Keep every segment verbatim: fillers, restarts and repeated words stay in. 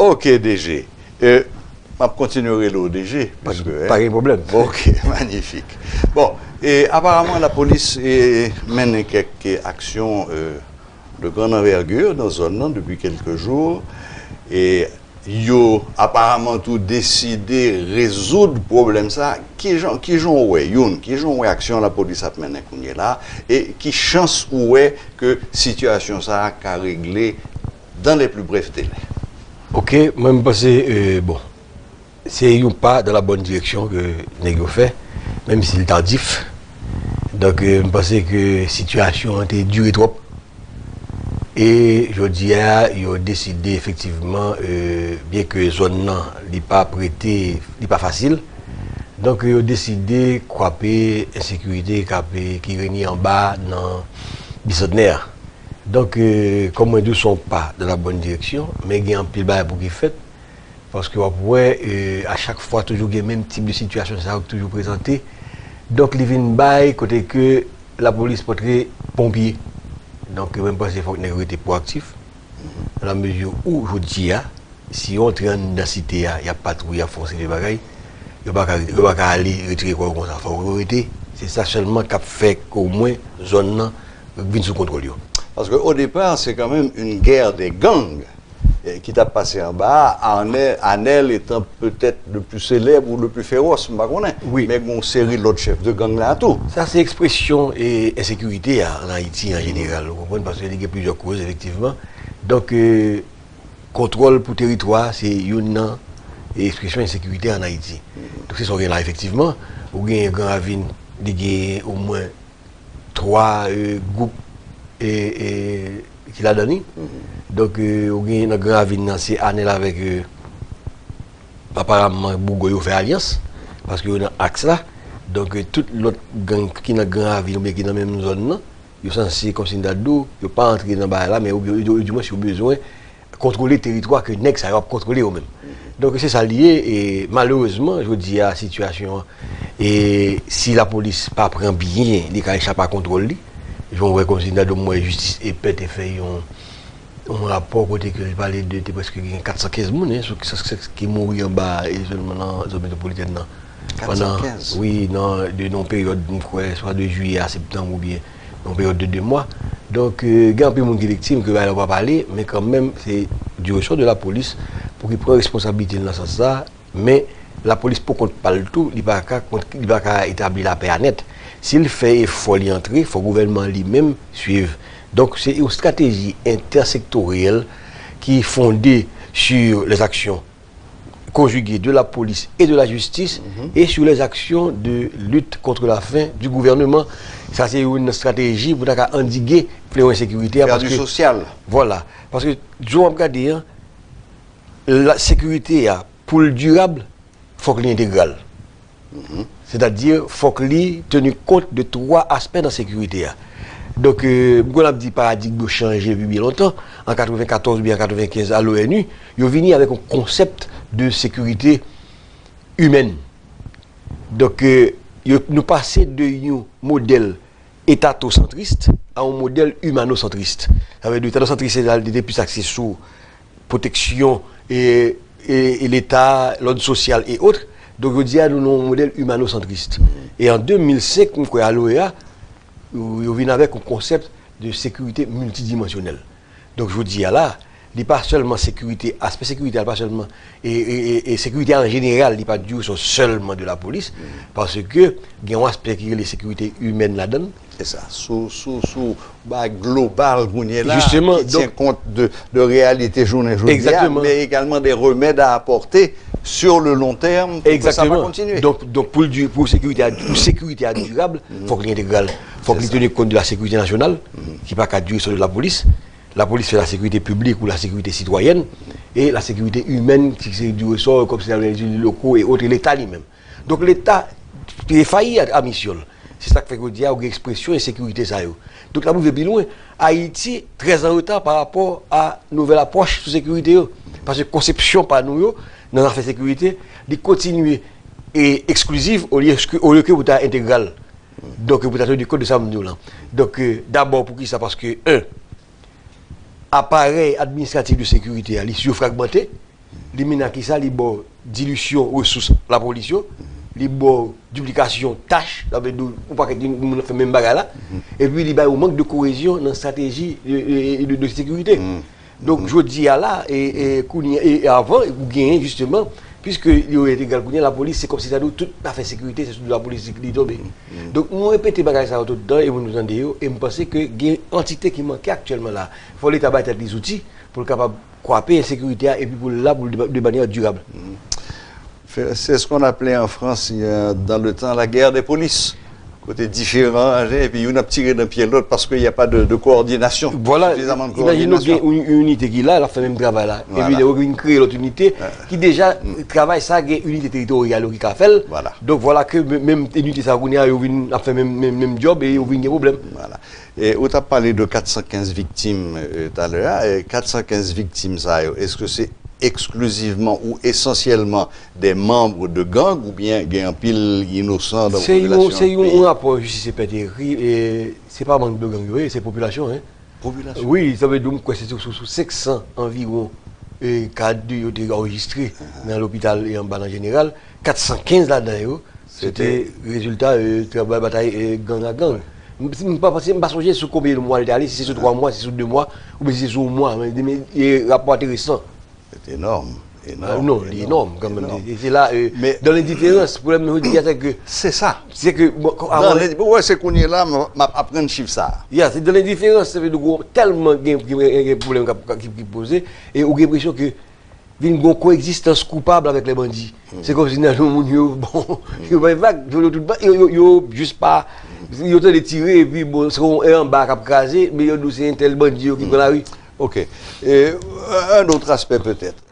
Ok, D G. Euh, m ap kontinye rele w D G, paske, pa gen pwoblèm. Bon, ok, manifik. Bon, e aparaman, lapolis e, mennen kèk aksyon euh, de grande envergure nan zòn nan depi kèlke jou. E yo aparaman tou deside rezoud pwoblèm sa. Ki jan, ki jan w wè, youn, ki jan w wè aksyon lapolis ap mennen kounye la? E ki chans ou wè ke sitiyasyon sa a ka regle dans les plus brefs délais? Ok, mwen m panse, euh, bon, se yon pa dans la bonne direction ke nèg yo fè, menm si l tardif. Donk, euh, m panse ke sitiyasyon an te dire twòp. E jodi a, yo deside efektivman, euh, byen ke zòn nan, li pa prete, li pa fasil. Donk, yo deside kwape ensekirite k ap, ki renye anba nan Bisantnè a. Donk, euh, kòm mwen di w, se yon pa dans la bonne direction, men gen anpil bagay pou ki fèt. Paske w ap wè, euh, a chak fwa, toujou gen menm tip de sitiyasyon sa yo ki toujou prezante. Donk, li vin bay kote ke lapolis pa t re ponpye. Donk, mwen, m panse fòk nèg yo rete pwoaktif. Dans la mesure où, jodi a, si yo antre anndan site a, y ap patwouye, y ap fè yon seri de bagay, yo pa ka, yo pa ka ale retire kò yo konsa. Fòk yo rete. Se sa sèlman k ap fè ke omwen zòn nan vin sou kontwòl yo. Paske o depa, se kanmenm une guerre des gangs, eh, ki t ap pase anba a, Arnel, Anel etan petèt le plus célèbre ou le plus féroce, m pa konnen. Wi. Men gen yon seri lòt chèf de gang la tou. Sa se ekspresyon e ensekirite a an Ayiti an jeneral, ou konprann, paske li gen plizyè koz, efektivman. Donk, euh, kontwòl pou teritwa, se youn nan ekspresyon ensekirite an Ayiti. Donk, se sa w gen la, efektivman. Ou gen Gran Ravin, li gen omwen twa, euh, gwoup, e, e, ki ladan li. Donk, euh, ou gen nan Gran Ravin nan, se Anel avèk, euh, aparaman, Bougon yo fè alyans, paske yo nan aks la. Donk, euh, tout lòt gang ki nan Gran Ravin oubyen ki nan menm zòn nan, yo sanse, kòmsi m ta di w, yo pa antre nan bagay la, men yo, yo, yo, yo, di mwens yo bezwen kontwole teritwa ke nèg sa yo ap kontwole yo menm. Donk, se sa l ye, e malerezman, jodi a, sitiyasyon an, e si lapolis pa pran byen, li ka echape a kontwòl li. Jan w wè, kòmsi m ta di w, m wè Jistis Epè te fè yon, yon rapò kote ke li pale de, te prèske gen kat san kenz moun, hein, sou, sou, sou, ki mouri anba, e sèlman nan zòn metwopolitèn nan. Pandan, kat san kenz? Wi, nan, de, nan yon peryòd, m kwè, swa de jiyè a septanm oubyen yon peryòd de de mwa. Donk, euh, gen anpil moun ki viktim, ke bagay la pa pale, men kanmenm, se du ressort de la police pou ki pran responsablite l nan sans sa, men lapolis pou kont pa l tou, li pa ka kont, li pa ka etabli lapè a nèt. Si l fè efò, li antre, fò gouvènman li menm swiv. Donk, se yon strateji entèsektoryèl ki fonde sur les actions conjuguées de la police et de la justice et sur les actions de lutte contre la faim du gouvernement. Sa se yon estrateji pou ta ka andike flewo ensekirite a, paske, vwala, paske jan w ap gade an, la sekirite a, pou l dirab, fòk li entegral. Sètadi, fòk li teni kont de twa aspè nan sekirite a. Donk, euh, m konn ap di paradig yo chanje depi byen lontan. An katrevenkatòz oubyen an katrevenkenz, a l'O N U, yo vini avèk yon konsèp de sekirite imèn. Donk, euh, yo, nou pase de yon modèl etatosantris a yon modèl imanosantris. Sa vle di, etatosantris, se te plis akse sou pwoteksyon e, e, e Leta, lòd sosyal e ot. Donk, jodi a, nou nan yon modèl imanosantris. E an de mil senk, m kwè, a l'O E A, yo, yo vin avèk yon konsèp de sekirite miltidimansyonèl. Donk, jodi a la, li pa sèlman sekirite, aspè sekirite a, li pa sèlman, e, e, e, e sekirite a an jeneral, li pa dure sèlman de lapolis, paske gen yon aspè ki rele sekirite imèn ladan l. Se sa, sou, sou, sou bay global kounye la, ki tyen kont de, de reyalite jounen jodi a, men egalman de remèd a apòte sur le long terme pou ke sa pa kontinye. Donk, donk pou l di, pou sekirite a, pou sekirite a dirab, fòk li entegral. Fòk li teni kont de la sekirite nasyonal, ki pa ka dure sèlman de lapolis. Lapolis fè la sekirite piblik ou la sekirite sitwayèn, e la sekirite imèn, ki se du ressort, kòm se les élus locaux et autres, Leta li menm. Donk, Leta te fayi a, a misyon l. Se sa k fè ke jodi a, ou gen ekspresyon ensekirite sa yo. Donk, n ap rive pi lwen. Ayiti trè an reta pa rapò a nouvèl apwòch sou sekirite yo. Paske konsepsyon pa nou yo, nan zafè sekirite, li kontinye e eksklizif olye ke, olye ke pou ta entegral. Donk, pou ta teni kont de sa m di w lan. Donk, euh, dabò, poukisa? Paske, en, aparèy administratif de sekirite a, li sifragmante. Li mennen a kisa? Li ba w dilisyon resous lapolis yo, li ba w diplikasyon tach, sa vle di yon pakèt moun ap fè menm bagay la, epi li bay yon mank de koyezyon nan estrateji de, de, de, de sekirite. Donk, jodi a la, e, e, kounye, e, e avan, ou genyen, jisteman, piske yo entegral kounye a, lapolis, se kòmsi ta di w tout afè sekirite, se sou do lapolis li, li tonbe. Donk, nou repete bagay sa yo tout tan, e pou nou tande yo, e m panse ke gen antite ki manke aktyèlman la. Fò Leta bay tèt li zouti pou l kapab kwape ensekirite a, epi pou l la pou l de, de manyè dirab. C'est ce qu'on appelait en France, euh, dans le temps, la guerre des polices. Kote diferan ajan, epi youn ap tire nan pye lòt paske y a pas de, de coordination. Vwala, imajine w gen yon inite ki la, l ap fè menm travay la. Epi lè w vin kreye lòt inite, ki deja, travay sa gen inite teritoryal yo ki ka fè l. Donk vwala ke menm inite sa kounye a, yo vin ap fè menm, menm, menm djòb e yo vin gen pwoblèm. E ou t ap pale de kat san kenz viktim talè a. E kat san kenz viktim sa yo, èske se eksklizivman ou esansyèlman de manm de gang oubyen gen anpil inosan nan popilasyon peyi? Se yon rapò jistis e pèt ekri, e se pa manm de gang yo ye, se popilasyon, en. Popilasyon? Wi, sa vle di m kwè se sou, sou, sou senk san anviwon, e, ka de yo te anrejistre nan lopital e anba nan jeneral, kat san kenz ladan yo, se te rezilta, e, batay, e, gang ak gang. M pa panse, m pa sonje sou konbyen mwa li te ale, si se sou twa mwa, si se sou de mwa, oubyen si se sou yon mwa, men, men, e, rapò a te resan. C'est énorme. Énorme, non, li enòm kanmenm. E se la, e, dan lendiferans, pwoblèm nou di a, se ke... Se sa. Se ke, bon, avan... Ou wè, se kounye la m ap aprann chif sa. Ya, se dan lendiferans, sa vle di ou tèlman gen, gen, gen pwoblèm k ap, ki, ki poze, e ou gen enpresyon ke vin gon koegzistans koupab avèk lè bandi. Se kòmsi nan nou moun yo, bon, yo bay vag, yo, yo tout, yo, yo, yo jis pa, yo tande tire, epi bon, se yon, e anba k ap kraze, men yo di w se entèl bandi yo ki pran lari. Ok. E, un autre aspect peut-être.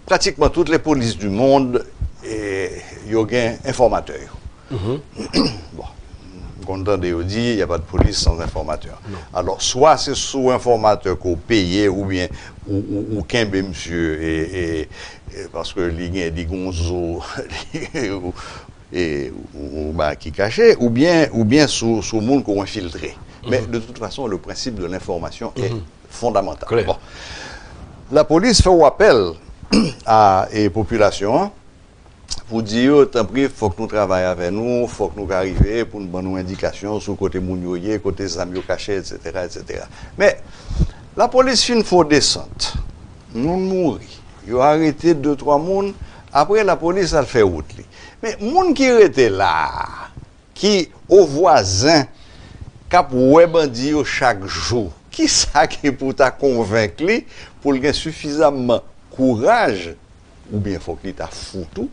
Pratikman tout les polices du monde, e, yo gen enfòmatè yo. Bon, m konn tande yo di, y a pas de police sans informateur. Alò, swa se sou enfòmatè ke w peye oubyen ou, ou, ou kenbe misye, e, e, e, paske li gen, li gon zo, li, e, ou, ou bagay ki kache, oubyen, oubyen sou, sou moun ke w enfiltre. Men, de toute façon, le principe de l'information est fondamental. Bon. Lapolis fè w apèl a, e, popilasyon an pou di yo, tanpri, fòk nou travay avè nou, fòk nou ka rive pou n ban nou endikasyon sou kote moun yo ye, kote zam yo kache, etsetera, etsetera. Men, lapolis fin fè yon desant, moun mouri, yo arete de, twa moun, apre lapolis al fè wout li. Men, moun ki rete la a, ki o vwazen, k ap wè bandi yo chak jou, kisa ki pou ta konvenk li pou l gen sifizamman kouraj, oubyen fòk li ta fou tou,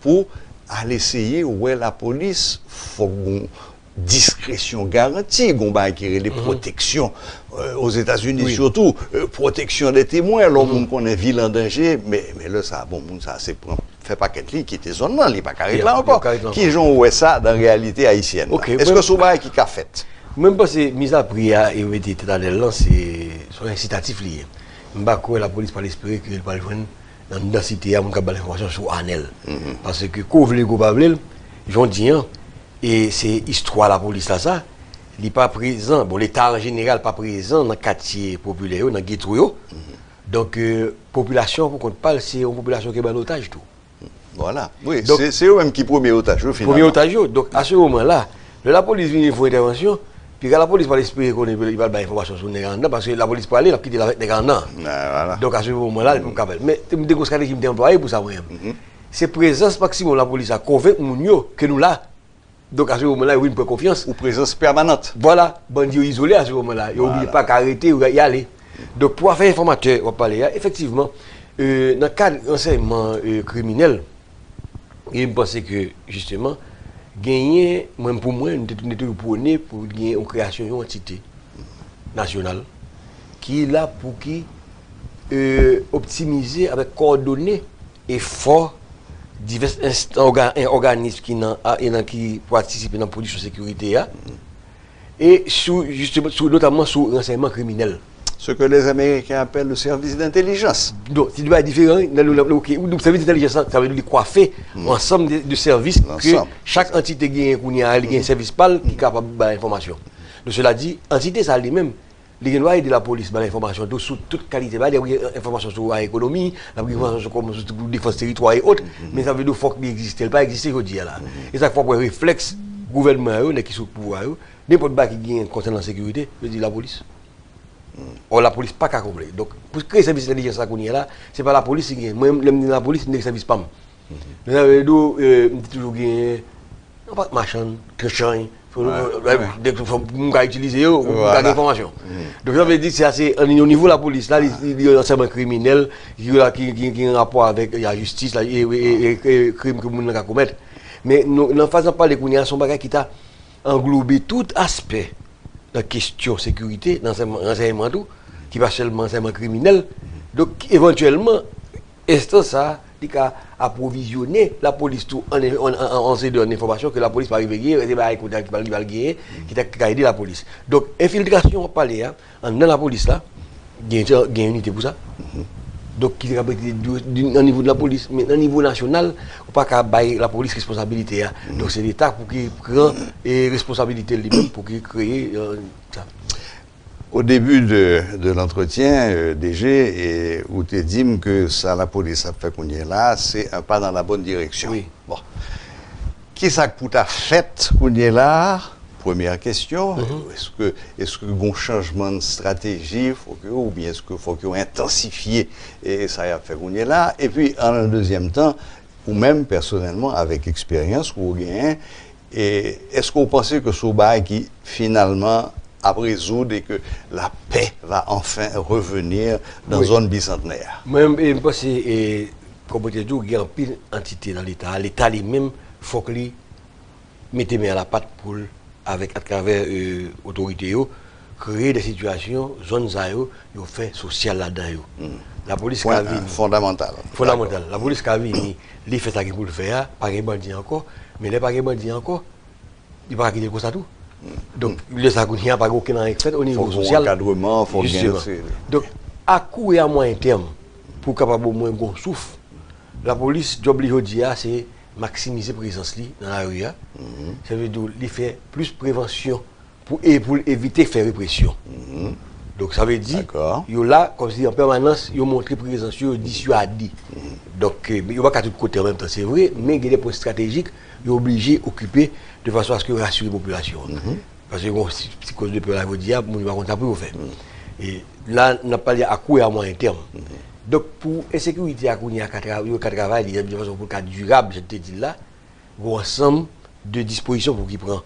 pou al eseye wè lapolis? Fòk gon diskresyon garanti, gon bagay ki rele pwoteksyon, e, Ozetazini sitou, e, pwoteksyon de temwen, lè yon moun konnen vi l an danje, men, men lè sa, bon, moun sa se pran fè pakèt li, kite zòn nan, li pa ka ret la ankò. Kijan w wè sa dan reyalite ayisyèn la? Èske se yon bagay ki ka fèt? Mwen, m panse mizapri a e mete tèt a lè l lan, se, se yon ensitatif li ye. M pa kwè lapolis pral espere ke l pral jwenn anndan site a moun k ap ba l enfòmasyon sou Anèl. Paske ke w vle ke w pa vle l, jan w di an, e se istwa lapolis la sa, li pa prezan, bon, Leta an jeneral pa prezan nan katye popilè yo, nan geto yo. Donk, e, popilasyon an pou kont pa l, se yon popilasyon ki pran otaj tou. Vwala. Wi, se, se yo menm ki premye otaj yo, finalman. Premye otaj yo. Donk, a se moman la, lè lapolis vini fè yon entèvansyon, piga lapolis pral espere konnen li pral bay enfòmasyon sou nèg anndan, paske lapolis prale, l ap kite l avèk nèg anndan. Donk, a se moman la, li p ap ka fè l. Men, m te gon estrateji m te anplwaye pou sa, mwen menm. Se prezans maksimòm lapolis la, konvenk moun yo ke nou la. Donk, a se moman la, yo vin pran konfyans. Ou prezans pèmanant. Vwala, bandi yo izole a se moman la. Yo oblije pa ka rete, y ale. Donk, pou afè enfòmatè w ap pale a, efektivman, e, nan kad ransèyman, e, kriminèl, e m panse ke, jisteman, genyen, mwen, pou mwen, nou te, nou te toujou pwone pou genyen yon kreyasyon yon antite nasyonal ki la pou ki, e, optimize avèk kowòdone efò divès enstan, òga-, òganis ki nan, a, e nan ki patisipe nan pwodiksyon sekirite a, e sou, jisteman, sou, notamman sou ransèyman kriminèl. Ce que les Américains appellent le service d'intelligence. Donk, se de bagay diferan, wi. Nan, nan, ok, donk, sèvis entèlijans lan, sa vle di li kwafe yon ansanm de, de sèvis ke chak antite genyen kounye a, li gen sèvis pa l ki kapab bay enfòmasyon. Donk, sela di, antite sa li menm, Li gen dwa ede lapolis bay enfòmasyon tou sou tout kalite bagay. Li ap gen enfòmasyon sou ekonomi, li ap gen enfòmasyon sou kòman sou defans teritwa e ot. Men sa vle di fòk li egziste. Li pa egziste jodi a la. E sa k fè w wè reflèks gouvènman yo, nèg ki sou pouvwa yo, nenpòt bagay ki gen konsènan sekirite, yo di lapolis. Ò, lapolis pa ka konble. Donk, pou kreye sèvis entèlijans la kounye a la, se pa lapolis ki gen. Mwen, lè m di lapolis, m di sèvis pa m. Sa vle di, eh, m te toujou gen, non pa machann, kechann, fò, eh, fò moun ka itilize yo, pou ka gen enfòmasyon. Donk, sa vle di, se ase, o nivo lapolis la, li, li, li ansèyman kriminèl, ki, ki, ki, ki gen rapò avèk lajistis, la, e, e, e, e krim ke moun nan ka komèt. Men, nou, nan faz n ap pale kounye a, se yon bagay ki ta anglobe tout aspè nan kesyon sekirite, nan ransèyman tou, ki pa sèlman ransèyman kriminèl. Donk, evantyèlman, enstans sa a, li ka apwovizyone lapolis tou an, an, an, an seri de enfòmasyon ke lapolis pa rive genyen, se bagay kontra ki pa, ki pa genyen, ki ta ka ede lapolis. Donk, enfiltrasyon w ap pale a, anndan lapolis la, gen, gen inite pou sa. Donk, ki te ka mete nan nivo de lapolis, men nan nivo nasyonal, ou pa ka bay lapolis responsabilite a. Donk, se Leta pou ki pran, eh, responsabilite li menm, pou ki kreye, eh, sa. Au début de, de l'entretien, euh, D G, e, ou te di m ke sa lapolis ap fè kounye la, se un pas dans la bonne direction. Wi. Bon. Kisa k pou ta fèt kounye la? Premyè kesyon, èske, èske gon chanjman de strateji, fòk yo, oubyen èske fòk yo entansifye, e, sa y ap fè kounye la? Epi, an dezyèm tan, ou menm, pèsonèlman, avèk eksperyans ke w genyen, e, èske w panse ke se yon bagay ki, finalman, ap rezoud e ke la paix va enfin revenir dans zone bicentenaire? Mwen, e, m panse, e, kòm mwen te di w, gen anpil antite nan Leta a. Leta li menm, fòk li mete men a la pat pou l, avèk, atravè, e, otorite yo, kreye de sitiyasyon, zòn sa yo, yo fè sosyal ladan yo. Lapolis ka vini. Pwen fondamantal. Fondamantal. Lapolis ka vini, li fè sa gen pou l fè a, pa gen bandi ankò, men lè pa gen bandi ankò, li pa ka kite l konsa tou. Donk, lè sa kounye a pa gen okenn anyen k fèt o nivo sosyal. Fòk gen ankadreman, fòk gen... Jisteman. Donk, a kou e a mwayen tèm, pou kapab omwen gon souf, lapolis, djòb li jodi a, se maksimize prezans li nan lari a. Sa vle di li fè plis prevansyon pou, e pou l evite fè represyon. Donk, sa vle di, yo la, kòmsi an pèmanans, yo montre prezans yo, yo diswade. Donk, e, yo pa ka tout kote an menm tan, se vre, men gen de pwen estratejik, yo oblije okipe de fason aske yo rasire popilasyon an. Paske gon ti, ti koz de pè la, jodi a, moun yo pa konn sa pou yo fè. E la, n ap pale a kou e a mwayen tèm. Donk, pou ensekirite a kounye a, ka tra-, yo ka travay li de fason pou l ka dirab, jan te di l la, gon ansanm de dispozisyon pou ki pran.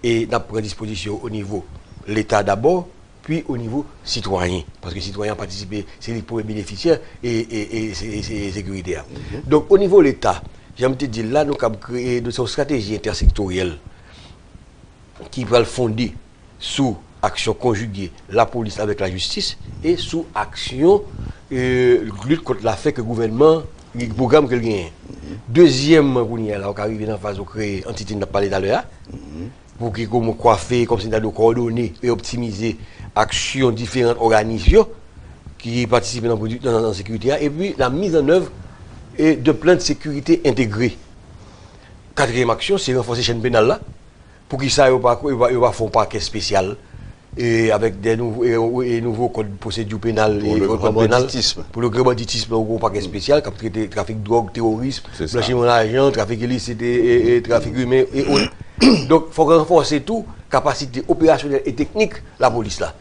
E n ap pran dispozisyon o nivo Leta dabò, pi o nivo sitwayen. Paske sitwayen an patisipe, se li k premye benefisyè e, e, e, se, se, sekirite a. Donk, o nivo Leta, jan m te di l la, nou kab kreye, nou, se yon estrateji entèsektoryèl ki pral fonde sou aksyon konjige lapolis avèk lajistis e sou aksyon, e, lit kont lafè ke gouvènman, pwogram ke l genyen. Dezyèmman, kounye a la, ou ka rive nan faz ou kreye antite n ap pale talè a, pou ki kòman kwafe, kòmsi n ta di kowòdone e optimize aksyon diferan òganis yo ki patisipe nan pwodui-, nan, nan sekirite a, epi la mise en œuvre, e, de plan de sécurité intégré. Katriyèm aksyon, se ranfòse chèn penal la. Poukisa yo pa, yo pa, yo pa fè yon pakè espesyal, e, avèk de nouvo, e, e, nouvo kòd pwosedi penal e kòd penal pou le gran banditisme, pou le gran banditism, yon pakè espesyal k ap trete trafik dwòg, teworism, blanchiman lajan, trafik ilisit e, e, e trafik imen e ot. Donk, fòk ranfòse tou kapasite operasyonèl e teknik lapolis la.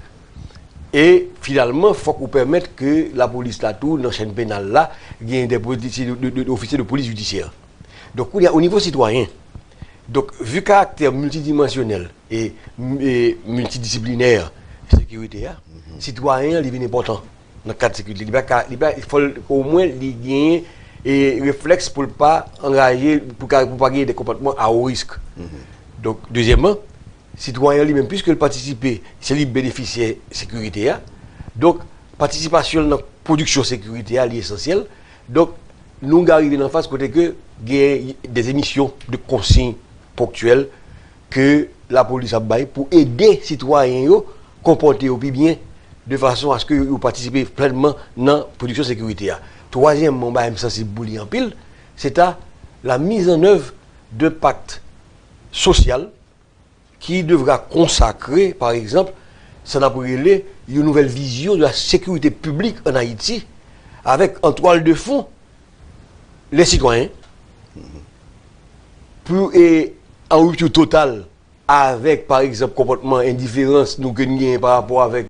E, finalman, fòk ou pèmèt ke lapolis la tou, nan chèn penal la, gen de poli-, de, de, de ofisye de polis jidisyè. Donk, kounye a, o nivo sitwayen, donk, vi karaktè miltidimansyonèl e, e miltidisiplinè sekirite a, sitwayen an, li vin enpòtan nan kad sekirite. Li pa ka, li pa, fò l, omwen, li genyen, e, reflèks pou l pa angaje, pou ka, pou pa genyen de konpòtman a wo risk. Donk, dezyèmman, sitwayen an li menm, piske l patisipe, se li benefisyè sekirite a. Donk, patisipasyon l nan pwodiksyon sekirite a, li esansyèl. Donk, nou ka rive nan faz kote ke gen de emisyon de konsiy ponktyèl ke lapolis ap bay pou ede sitwayen yo konpòte yo pi byen, de fason aske yo, yo patisipe plènman nan pwodiksyon sekirite a. Twazyèmman, yon bagay m sansib pou li anpil, se ta la mise en œuvre de pacte social qui devra consacrer, par exemple, sa n ap rele yon nouvèl vizyon de la sécurité publique en Haïti, avec en toile de fond les citoyens, pou e an ripti total avèk, pa egzanp, konpòtman endiferans nou ke n genyen pa rapò avèk